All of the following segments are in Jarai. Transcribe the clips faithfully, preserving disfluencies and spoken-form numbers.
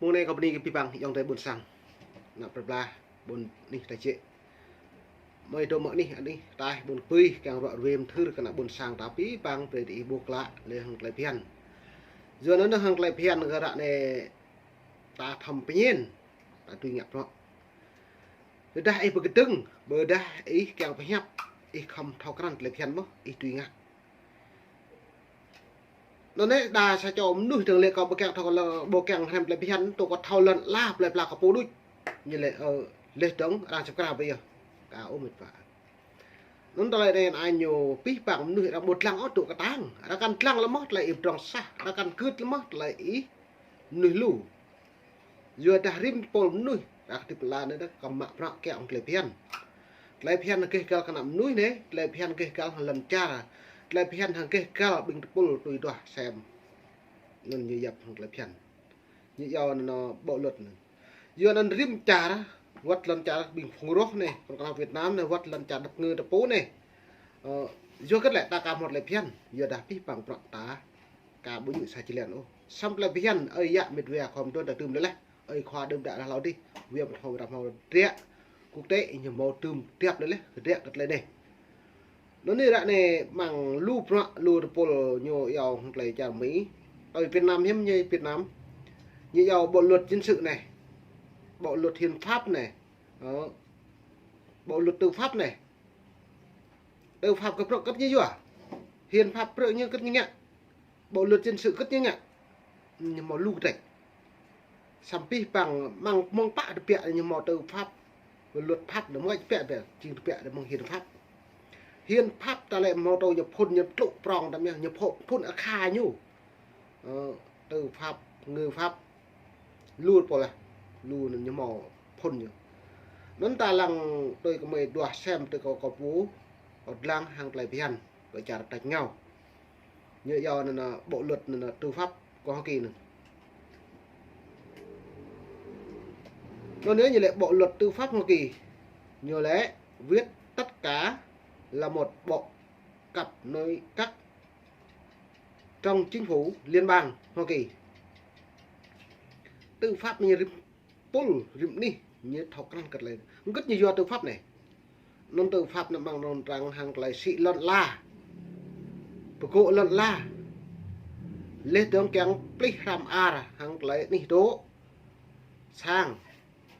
Mông anai kâo bơni kơ abih bang ayŏng adơi ƀôn sang, ană plơi pla, ƀôn anih ta jĕ. Mơi dŏ mơ̆ng anih, anih ataih, ƀôn kơpui, kiăng ruă ruê mơthưr kơ ană ƀôn sang ta abih bang brơi ih ƀuh klă lĕ hăng tơlơi phiăn. Yua anŭn hăng tơlơi phiăn kơ ră anai ta thâo pơñen, ta tui ngă bruă. Tơdah ih pơkơdơ̆ng, ƀôdah ih kiăng pơhiăp, ih khŏm thâo krăn tơlơi phiăn mơ̆n, ih tui ngă. Anŭn anai đa sa čô mơnuih dơ̆ng lĕ kâo ƀu kiăng thâo, ƀu kiăng hrăm tơlơi phiăn, tơl kâo thâo lŏn ala plơi pla kâo pô đôč. Ñu lĕ, ơ, leh dơ̆ng arăng săp krao ƀơi yơh. Kâo ôh mĕt wa. Anŭn tơlơi anai ñu abih bang mơnuih arăng ƀu lăng ôh tŭ kơtang. Arăng kăn lăng lơ̆m mơ̆n tơlơi ih pơdrŏng sah, arăng kăn gưt lơ̆m mơ̆n tơlơi ih mơnuih lu. Yua dah rĭm pôl mơnuih, ră kơ tip la anai dah kơ mă bruă kiăng tơlơi phiăn. Tơlơi phiăn gêh găl kơ ană mơnuih anai, tơlơi phiăn gêh găl hăng lŏn čar, tơlơi phiăn hăng gêh găl ƀing tơpul tui duah sem. Anŭn ñu yap hăng tơlơi phiăn. Ñu iâu anŭn bộ luật anŭn. Yua anŭn rĭm čar, wơ̆t lŏn čar ƀing phung roh anai, kơ ană Việt Nam anai, wơ̆t lŏn čar dăp ngư ta pô anai. Ơ, yua hơget lĕ ta ka hmâo tơlơi phiăn, yua dah abih bang bruă ta ka ƀu djơ̆ sa jơlan ôh. Samơ̆ tơlơi phiăn, ơi yă mĕt wa khŏm đon ta tơm lĕ leh. Ơi khua đưm đă hlâo adih, wơ̆t mơ̆n hmâo ră hmâo ră. Quốc tế ñu hmâo tơm tiap lĕ leh, ră kơ tơlơi anai. Anŭn anai ră anai mơ̆ng lu bruă, lu tơpul ñu iâu hăng tơlơi čar Mi. Tơlơi Việt Nam hiam ñu Việt Nam. Ñu iâu bộ luật dân sự anai. Bộ luật hiến pháp anai. Ơ, bộ luật tư pháp anai. Tư pháp kơ bruă hơget ñu yua. Hiến pháp bruă ñu hơget ñu ngă. Bộ luật dân sự hơget ñu ngă. Ñu hmâo lu kơdrĕč. Samơ̆ abih bang mơ̆ng, mơ̆ng pă tơbiă ñu hmâo tư pháp, luật pháp, đơ̆ng mơ̆ng tơbiă, tơbiă, jing tơbiă đơ̆ng mơ̆ng hiến pháp. Hiến pháp ta lĕ hmâo tơlơi ñu phŭn ñu tlŭ prong ta mơ̆n, ñu phŭn, phŭn akha ñu. Ơ, tư pháp, ngư pháp, lu pô lah, lu anŭn ñu hmâo phŭn ñu. Anŭn ta lăng tui kơ mơi duah sem tui kâo kơ pô, kâo lăng hăng tơlơi phiăn, kơ čar tač ngao. Ñu iâu anŭn, anŭn bộ luật anŭn, anŭn tư pháp kơ Hoa Kỳ anŭn. Anŭn ñu lĕ bộ luật tư pháp Hoa Kỳ. Ñu lĕ viết tắt cả là một bộ cặp nội các trong chính phủ liên bang Hoa Kỳ. Tư pháp ñu rĭm pôl rĭm anih ñu thâo krăn kơ tơlơi. Hơget ñu yua tư pháp anai. Anŭn tư pháp anŭn mơ̆ng anŭn arăng hăng tơlơi sĭ lŏn ala. Pơgŏ lŏn ala. Leh dơ̆ng kiăng plih hrăm ar hăng tơlơi anih dŏ. Sang.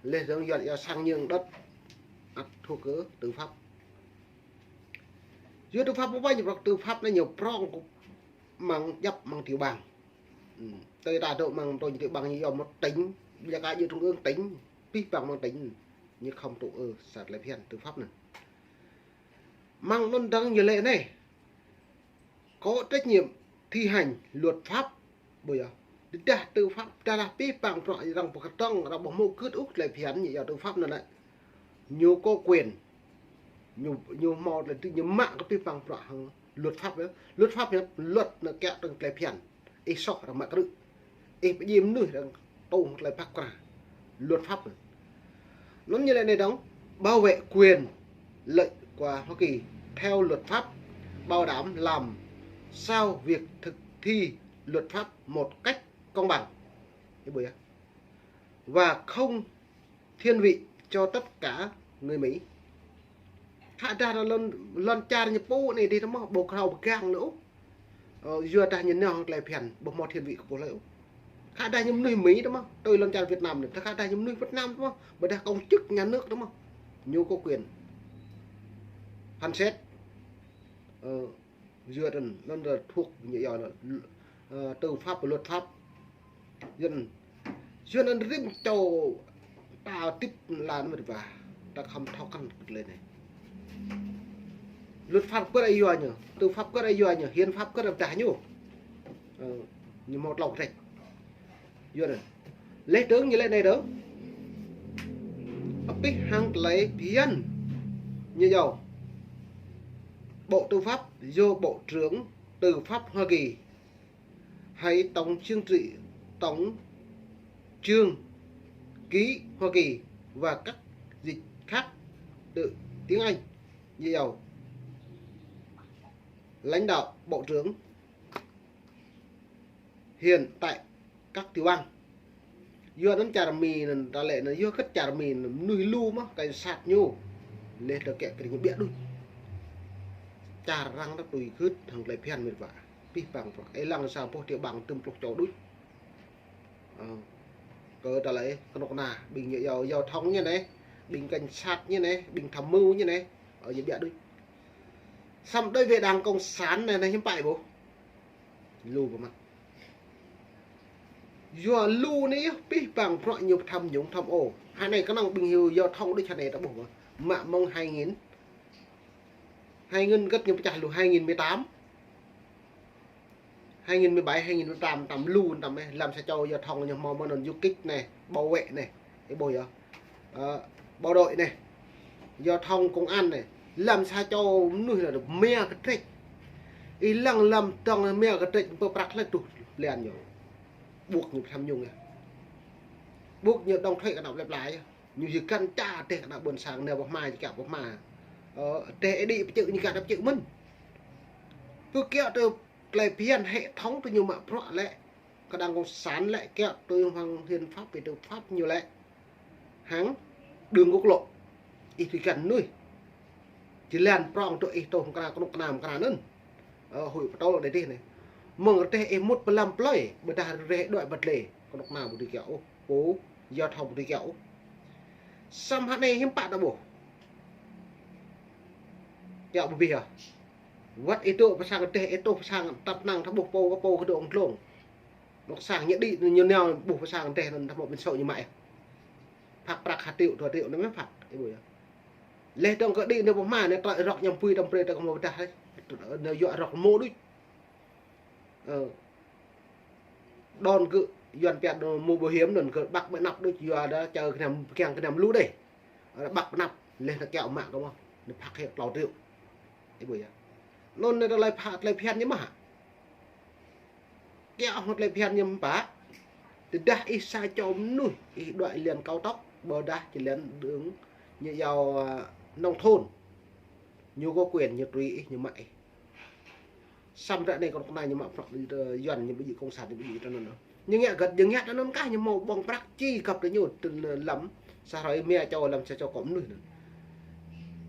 Leh dơ̆ng yua, yua sang nhượng đất. Ăt thuộc kơ tư pháp. Yua tư pháp pơpă ñu prŏng, tư pháp anai ñu prŏng kơ mơ̆ng djŏp mơ̆ng tiểu bang. Ư, tơdah dŏ mơ̆ng tơl ñu tiểu bang ñu iâu một tỉnh, ya ka yua trung ương tỉnh, abih bang mơ̆ng tỉnh, ñu khŏm tŭ ư sa tơlơi phiăn tư pháp anŭn. Mơ̆ng anŭn dơ̆ng ñu lĕ anai. Có trách nhiệm thi hành luật pháp, ƀu yơh. Tơdah tư pháp, tơdah abih bang bruă arăng pơkơdơ̆ng, arăng ƀu hmâo gưt ôh tơlơi phiăn, ñu iâu tư pháp anŭn lĕ. Ñu có quyền. Ñu, ñu hmâo tơlơi, ñu mă kơ abih bang bruă hăng luật pháp yơh. Luật pháp yơh, luật anŭn kiăng tơ̆ng tơlơi phiăn. Ih soh arăng mă krư̆. Ih pơdjai mơnuih arăng tŭ hăng tơlơi phat pơkra. Luật pháp anŭn. Anŭn ñu lĕ anai dơ̆ng, bảo vệ quyền lợi của Hoa Kỳ theo luật pháp, bảo đảm làm sao việc thực thi luật pháp một cách công bằng. Ih ƀuh yơh. Và không thiên vị cho tất cả người Mỹ. Khă dah lŏn, lŏn čar ñu pô anai dih tơmơ̆, ƀu krao pơgang lĕ ôh. Ơ, yua dah ñu nao hăng tơlơi phiăn, ƀu hmâo thiên vị kơ pô hlơi ôh. Khă dah ñu mơnuih Mi tơmơ̆, tui lŏn čar Việt Nam anai, khă dah ñu mơnuih Việt Nam tơmơ̆, ƀôdah công chức nhà nước tơmơ̆. Ñu có quyền phán xét. Ơ, yua anŭn, anŭn là thuộc ñu iâu anŭn, ơ, tư pháp và luật pháp. Yua anŭn, yua anŭn rĭm čô ta tip la anŭn mơ̆n ƀă, ta khŏm thâo krăn kơ tơlơi anai. Luật pháp hơget yua ñu, tư pháp hơget yua ñu, hiến pháp hơget pơdah ñu. Ơ, ñu hmâo tlâo kơdrĕč. Yua anŭn. Leh dơ̆ng ñu lĕ anai dơ̆ng. Abih hăng tơlơi phiăn ñu iâu. Bộ Tư pháp do Bộ trưởng Tư pháp Hoa Kỳ hay Tổng Trưởng Trị, Tổng Trưởng Ký Hoa Kỳ và các dịch khác từ tiếng Anh. Ñu iâu. Lãnh đạo Bộ trưởng hiện tại các tiểu bang. Yua anŭn čar Mi anŭn, ta lĕ anŭn, yua hơget čar Mi anŭn, mơnuih lu mơ̆n, cảnh sát ñu. Leh tơ kĕ kơ ñu ƀiă đôč. Čar arăng ta tui gưt hăng tơlơi phiăn mĕt wa. Pih pang prŏ. Ih lăng sa boh tiê bang tơm pluh čô đôč. Ơ. Kơ ta lĕ, kơnuk kơna, ƀing ñu giao, giao thông ñu anai, ƀing cảnh sát ñu anai, ƀing tham mưu ñu anai. Ơ, ñu ƀiă đôč. Samơ̆ đối với đảng cộng sản anai, anai hiư̆m pă ih ƀuh. Lu pơmă. Yua lu anai yơh pih pang prŏ ñu tham nhũng tham ô. Hơnai kơnơ̆ng ƀing hyu giao thông đôč hơnai ta ƀuh mơ̆n. Mă mơ̆ng hai nghìn. Hai nghìn hơget ñu pơčah lu hai nghìn mười tám. Hai nghìn mười bảy, hai nghìn mười tám, tăm lu tăm eh. Lăm sa čô giao thông ñu hmâo mơ̆n anŭn du kích anai, bảo vệ anai. Ih ƀuh yơh. Ơ, bộ đội anai. Giao thông công an anai. Lăm sa čô mơnuih anai mia kơtrĕč. Ih lăng lăm tơ̆ng mia kơtrĕč pơ prăk hlơi tuh plian ñu. Ƀuh ñu tham nhũng yơh. Ƀuh ñu đóng thuế kơ ană plơi pla yơh. Ñu yơh găn ča rơdêh kơ ană ƀôn sang nao pơ hma, či kiaŏ pơ hma. Ơ, rơdêh ih đĭ pơčư̆ ñu găn pơčư̆ mơ̆n. Pơ kiaŏ tơ tơlơi phiăn hệ thống tơ ñu mă prŏ lĕ. Kơ đảng cộng sản lĕ kiaŏ tui hăng hiến pháp, tư pháp ñu lĕ. Hăng đường quốc lộ. Ih tui găn mơnuih. Či lăng prŏng tơ ih tơ hăng kơnuk kơna, kơnuk kơna anŭn. Ơ, huĭ pơtô lĕ đeh anai. Mơ̆ng rơdêh ih mŭt pơ lăm plơi, ƀôdah rơdêh đuaĭ băt lĕ. Kơnuk kơna ƀu dưi kiaŏ ôh. Pô, giao thông ƀu dưi kiaŏ ôh. Samơ̆ hơnai hiư̆m pă ta ƀuh. Kiaŏ ƀu ƀiă. Wơ̆t ih tŭ pơ sang rơdêh, ih tŭ pơ sang tăp năng ta ƀuh pô, kơ pô kơdŏng dlông. Anŏ sang ñu đĭ ñu nao ƀuh pơ sang rơdêh anŭn ta hmâo ƀing sô ñu mă. Phak prăk ha triệu, dua triệu anŭn mơ̆n phak, ih ƀuh yơh. Leh dơ̆ng kơ đĭ nao pơ hma anai tơlơi rŏk ñăm pui tăm pre ta kơ hmâo pơdah lĕ. Nao yua rŏk mơ̆ đôč. Ơ. Đon kơ Yuan pia đon mũ bảo hiểm anŭn kơ ƀăk ƀơi anăp đôč yua đa čơ kơnăm kiăng kơnăm lu đeh. Ơ, ƀăk ƀơi anăp leh ta kiaŏ mă kơ mơ̆n. Anai phak hĕ klâo triệu. Ih ƀuh yơh. Anŭn anai tơlơi pha, tơlơi phiăn ñu mơ̆n hă. Kiaŏ hơget tơlơi phiăn ñu mơ̆n pă. Tơdah ih sa čô mơnuih, ih đuaĭ lăn cao tốc, ƀôdah či lăn đường ñu giao, ơ, nông thôn. Ñu có quyền ñu tui ih, ñu mă ih. Samơ̆ ră anai kơnuk kơna ñu mă prăk, ơ, Yuan ñu ƀu djơ̆ cộng sản ñu ƀu djơ̆ tơ anŭn. Ñu ngă hơget, ñu ngă tơ anŭn kah ñu hmâo ƀơ̆ng prăk či găp tơ ñu tơ lăm sa hrơi mia čô lăm sa čô kơ mơnuih anŭn.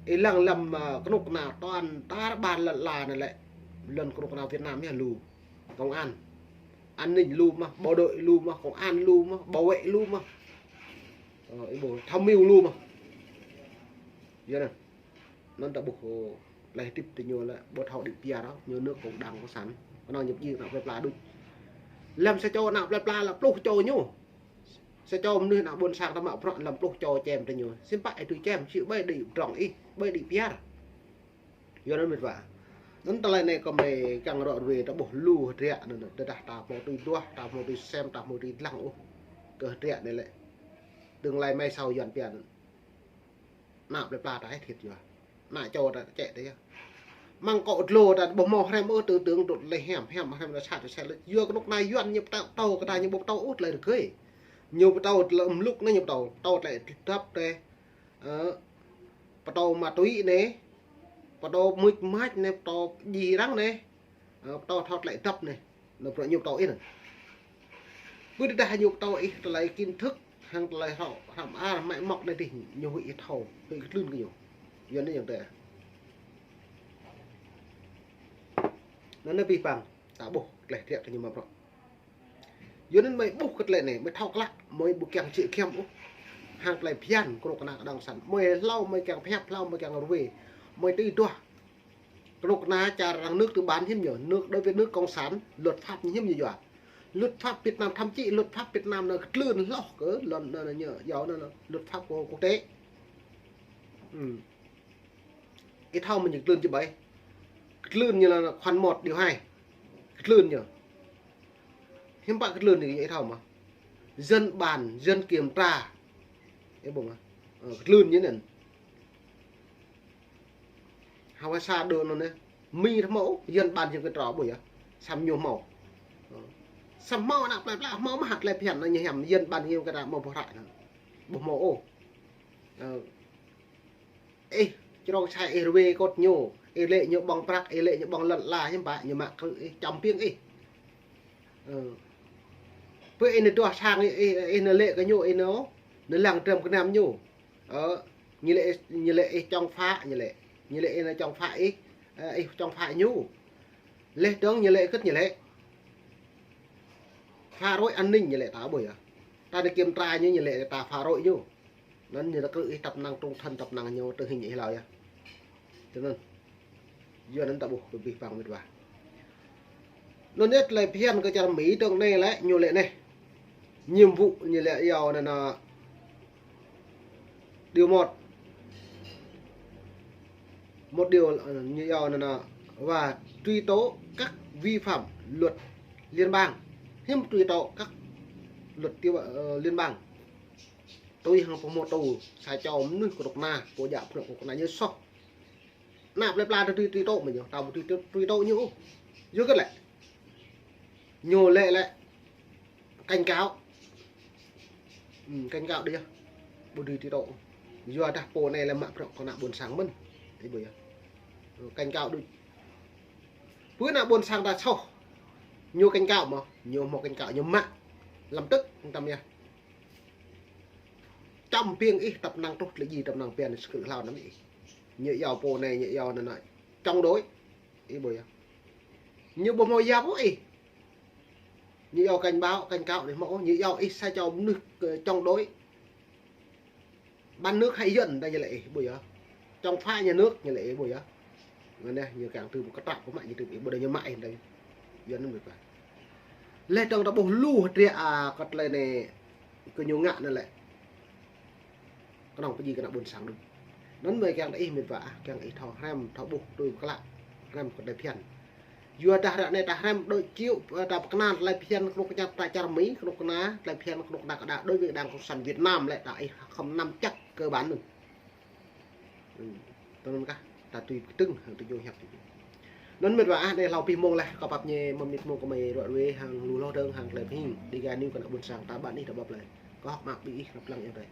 Ih lăng lăm, ơ, kơnuk kơna toàn tar ƀar lăn ala anai lĕ. Lŏn kơnuk kơna Việt Nam yơh lu. Công an. An ninh lu mơ̆n, bộ đội lu mơ̆n, công an lu mơ̆n, bảo vệ lu mơ̆n. Ơ, ih ƀuh tham mưu lu mơ̆n. Yua anŭn. Anŭn ta ƀuh, ơ, tơlơi hơdip tơ ñu lĕ, ƀu thâo đĭ pia ră, ñu nước cộng đảng cộng sản. Kơnơ̆ng ñu pơjing ană plơi pla đôč. Lăm sa čô ană plơi pla lĕ pluh čô ñu. Sa čô mơnuih ană ƀôn sang ta mă prăk lăm pluh čô čem tơ ñu. Hiư̆m pă ih tui čem, či ƀai đĭ pơdrŏng ih, ƀai đĭ pia. Yua anŭn mĕt wa. Anŭn tơlơi anai kơ mơi kiăng ră ruai ta ƀuh lu hơdră anŭn, tơdah ta hmâo tui duah, ta hmâo tui sem, ta hmâo tui lăng ôh. Kơ hơdră anai lĕ. Tương lai mai sau Yuan pia anŭn. Ană plơi pla ta ih thiêt yua. Ană čô ta čĕ tơ yơh. Mơ̆ng kơ dlô ta ƀu hmâo hrăm ôh tư tưởng tŭ lĕ hiam, hiam hrăm ta sat ta sel. Yua kơnuk kơna Yuan ñu pơtô, pơtô kơ ta ñu ƀu pơtô ôh tơlơi rơgơi. Ñu pơtô tơlơi mluk anai ñu pơtô, pơtô tơlơi dăp tơ. Ơ, pơtô ma túy anai, pơtô mưč mač anai, pơtô djai arăng anai. Ơ, pơtô thâo tơlơi dăp anai. Anŭn prăk ñu pơtô ih anŭn. Ƀu tơdah ñu pơtô ih tơlơi kiến thức, hăng tơlơi hrŏ, hrăm ar, mă mŏk anai tih, ñu huĭ ih thâo, huĭ kơtlưn kơ ñu. Yua anŭn yơh tơ. Anŭn anai pih pang, ta ƀuh, tơlơi hơdră tơ ñu mă prăk. Yua anŭn mơi ƀuh kơ tơlơi anai, mơi thâo klă, mơi ƀu kiăng čĕ kiăm ôh. Hăng tơlơi phiăn, kơnuk kơna kơ đảng cộng sản. Mơi hlâo, mơi kiăng pơhiăp, hlâo, mơi kiăng ruai. Mơi tui duah. Kơnuk kơna čar arăng nước tư bản hiư̆m ñu, nước đối với nước cộng sản, luật pháp ñu hiư̆m ñu yua. Luật pháp Việt Nam, thậm chí luật pháp Việt Nam anŭn kơtlưn hloh kơ lŏn anŭn ñu yua anŭn luật pháp của quốc tế. Ừm. Ih thâo mơ̆n ñu kơtlưn či ƀai. Kơtlưn ñu lĕ khoản một điều hai. Kơtlưn ñu. Hiư̆m pă kơtlưn ñu ih thâo mơ̆n. Dân bàn, dân kiểm tra. Ih ƀuh mơ̆n. Ơ, kơtlưn ñu anŭn. Hơwai sa đô anŭn anai. Mi ta hmâo, dân bàn dân kiểm tra ƀuh yơh. Samơ̆ ñu hmâo. Ơ. Samơ̆ hmâo ană plơi pla, hmâo mơ̆ hă tơlơi phiăn anŭn ñu hiam, dân bàn dân kiểm tra hmâo ƀuh hră anŭn. Ƀu hmâo ôh. Ơ. Ih, črông sai ih ruai kơt ñu, ih lĕ ñu ƀơ̆ng prăk, ih lĕ ñu ƀơ̆ng lŏn ala, hiư̆m pă ñu mă krư̆ ih, čăm piêng ih. Ơ. Ih nao tuah sang ih, ih, ih nao lĕ kơ ñu, ih nao, nao lăng dram gơnam ñu. Ơ, ñu lĕ, ñu lĕ ih chống phá, ñu lĕ. Ñu lĕ ih nao chống phá ih, ơ, ih chống phá ñu. Laih dơ̆ng ñu lĕ kơ̆t ñu lĕ phá rối an ninh ñu lĕ ta ƀuh yơh. Ta nao kiểm tra ñu, ñu lĕ ta phá rối ñu. Anŭn ñu ta krư̆ ih tăp năng trung thân, tăp năng ñu tơ hing ih hlâo yơh. Tui anŭn. Yua anŭn ta ƀuh abih bang mĕt wa. Anŭn yơh tơlơi phiăn kơ čar Mi dơ̆ng anai lĕ ñu lĕ anai. Nhiệm vụ ñu lĕ iâu anŭn, anŭn điều một. Một điều, ờ, ñu iâu anŭn, anŭn và truy tố các vi phạm luật liên bang. Hiư̆m truy tố các luật tiêu, ờ, liên bang. Tui hăng pơhmutu sa čô mơnuih kơnuk kơna, pô djă pơnuk kơnuk kơna ñu soh. Anăp lĕ pla tơ truy, truy tố mơ̆ ñu, ta ƀu truy, truy tố ñu. Yua kơ lĕ. Ñu lĕ lĕ cảnh cáo. Ừ, cảnh cáo đôč yơh. Ƀu dưi truy tố. Yua dah pô anai lĕ mă bruă kơ ană ƀôn sang mơ̆n. Ih ƀuh yơh. Ừ, cảnh cáo đôč. Pơ ană ƀôn sang ta soh. Ñu cảnh cáo mơ̆, ñu hmâo cảnh cáo, ñu mă. Lăm tơ̆k, tăm yơh. Čăm ƀing ih tăp năng truh tơlơi djai, tăp năng phiăn, sơkrư̆ hlâo anăm ih. Ñu iâu pô anai, ñu iâu anŭn, anŭn chống đối. Ih ƀuh yơh. Ñu ƀu hmâo yap ôh ih. Ñu iâu cảnh báo, cảnh cáo đôč hmâo ôh, ñu iâu ih sa čô mơnuih, ơ, chống đối bán nước hại dân, ta ñu lĕ ih ƀuh yơh. Chống phá nhà nước ñu lĕ ih ƀuh yơh. Anŭn anai, ñu kiăng tơm kơtrăp kơ mă ñu tơm ih, ƀu đa ñu mă ih anŭn. Yua anŭn mĕt wa. Laih dơ̆ng ta ƀuh lu hơdră, a, kơ tơlơi anai kơ ñu ngă anŭn lĕ. Kơnơ̆ng pơjing kơ ană ƀôn sang đôč. Anŭn mơ̆ kiăng ta ih mĕt wa ah, kiăng ih thâo hrăm, thâo ƀuh tui pơkla, hrăm kơ tơlơi phiăn. Yua dah ră anai ta hrăm đôč čiu, ơ, ta pơkơnang tơlơi phiăn kơnuk kơna ta čar Mi, kơnuk kơna tơlơi phiăn kơnuk kơna kơ đa đối với Đảng Cộng sản Việt Nam lĕ ta ih khŏm nắm chắc cơ bản anŭn. Ư, tui anŭn kah, ta tui kơtưng hăng tui jông hiăp tui. Anŭn mĕt wa ah, anai hlâo abih mông laih, kâo pap ñe mơ̆ng mơnit mông kơ mơi ruă ruê hăng lu hloh dơ̆ng hăng tơlơi pơhing. Dêh gah ñu kơ ană ƀôn sang ta ƀă anih ta ƀuh laih. Kâo hơ̆k mơak ƀing ih, anăp lăng yơh tơi.